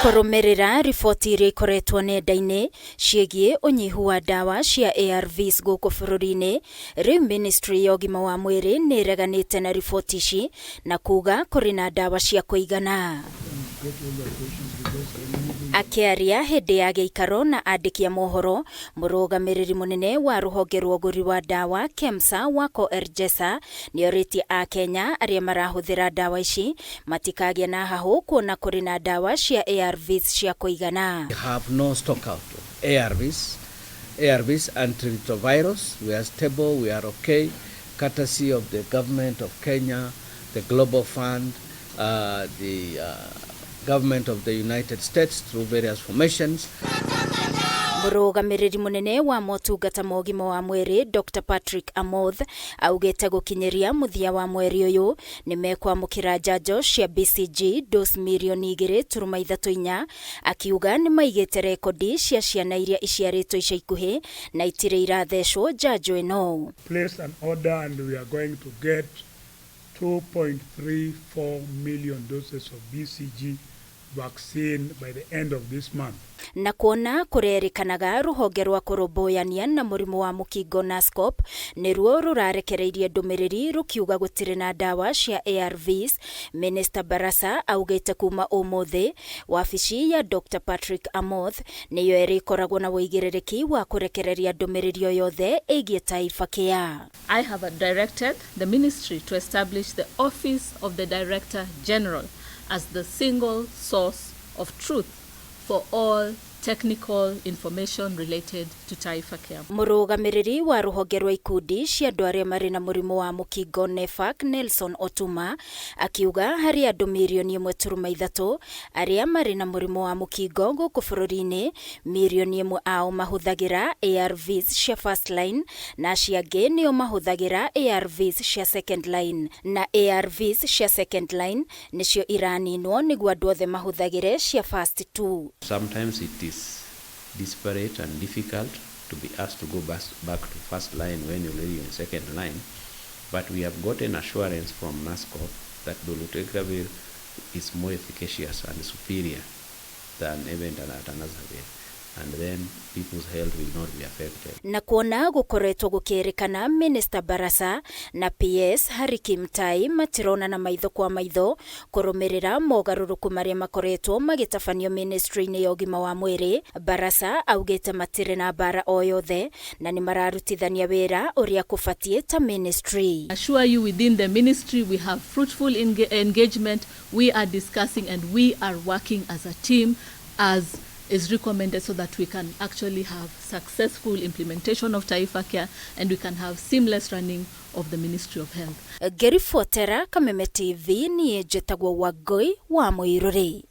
Kũrũmĩrĩra riboti iria ikoretwo nenda-inĩ ciĩgiĩ ũnyihu wa ndawa cia ARVs gũkũ bũrũri-inĩ, rĩu ministry ya ũgima wa mwĩrĩ nĩ ĩreganĩte na riboti ici na kuga kũrĩ na ndawa cia kũigana. Akĩaria hĩndĩ ya gĩikaro na andĩki a mohoro, mũrũgamĩrĩri mũnene wa rũhonge rwa ũgũri wa ndawa KEMSA Wako Erjesa nĩorĩtie Akenya arĩa marahũthĩra ndawa ici matikagĩa na hahũ kuona kũrĩ na ndawa cia ARVs cia kũigana. We have no stock out of ARVs, ARVs, antiretrovirals. We are stable, we are okay, courtesy of the government of Kenya, the Global Fund, the government of the United States through various formations. Mũrũgamĩrĩri mũnene wa motungata ma ũgima wa mwĩrĩ Dr Patrick Amoth augĩte gũkinyĩria mũthia wa mweri ũyũ nĩ mekwamũkĩra njanjo cia BCG dose 2.34 mirioni, akiuga nĩ maigĩte rekondi cia ciana iria iciarĩtwo ica ikuhĩ na itirĩ irathecwo njanjo ĩno. Place an order and we are going to get 2.34 million doses of BCG vaccine by the end of this month. Na kuona kũrerĩkanaga rũhonge rwa kũrũmbũyania na mũrimũ wa mũkingo NASCOP nĩruo rũrarekereirie ndũmĩrĩri rũkiuga gũtirĩ na ndawa cia ARVs, Minister Barasa augĩte kuma ũmũthĩ wabici ya Dr Patrick Amoth nĩyo ĩrĩkoragwo na ũigĩrĩrĩki wa kũrekereria ndũmĩrĩri o yothe ĩgiĩ Taifa Care. I have directed the ministry to establish the Office of the Director General as the single source of truth for all technical information related to Taifa Care. Mũrũgamĩrĩri wa rũhonge rwa ikundi cia andũ arĩa marĩ na mũrimũ wa mũkingo NEPHAK Nelson Otuma akiuga harĩ andũ 1.3 mirioni arĩa marĩ na mũrimũ wa mũkingo gũkũ bũrũri-inĩ, 1 mirioni ao mahũthagĩra ARVs cia first line na acio angĩ nĩo mahũthagĩra ARVs cia second line, na ARVs cia second line nĩcio iraninwo nĩguo andũ othe mahũthagĩre cia first two. Sometimes it is desperate and difficult to be asked to go back to first line when you're already in second line. But we have gotten assurance from NASCOP that dolutegravir is more efficacious and superior than even atazanavir. And then people's health will not be affected. Na kuona gukoretwo gukirikana Minister Barasa na PS Harry Kimtai matironana maitho kwa maitho kurumirira mogaruruku maria makoretwo magitabanio ministry-inĩ ya ũgima wa mwĩrĩ, Barasa augĩte matirĩ na mbara o yothe na nĩ mararutithania wĩra ũrĩa kũbatiĩ ta ministry. Assure you, within the ministry we have fruitful engagement. We are discussing and we are working as a team as is recommended so that we can actually have successful implementation of Taifa Care and we can have seamless running of the Ministry of Health. Ngĩribotera Kameme TV, niĩ njĩtagwo Wangũi wa Mũirũrĩ.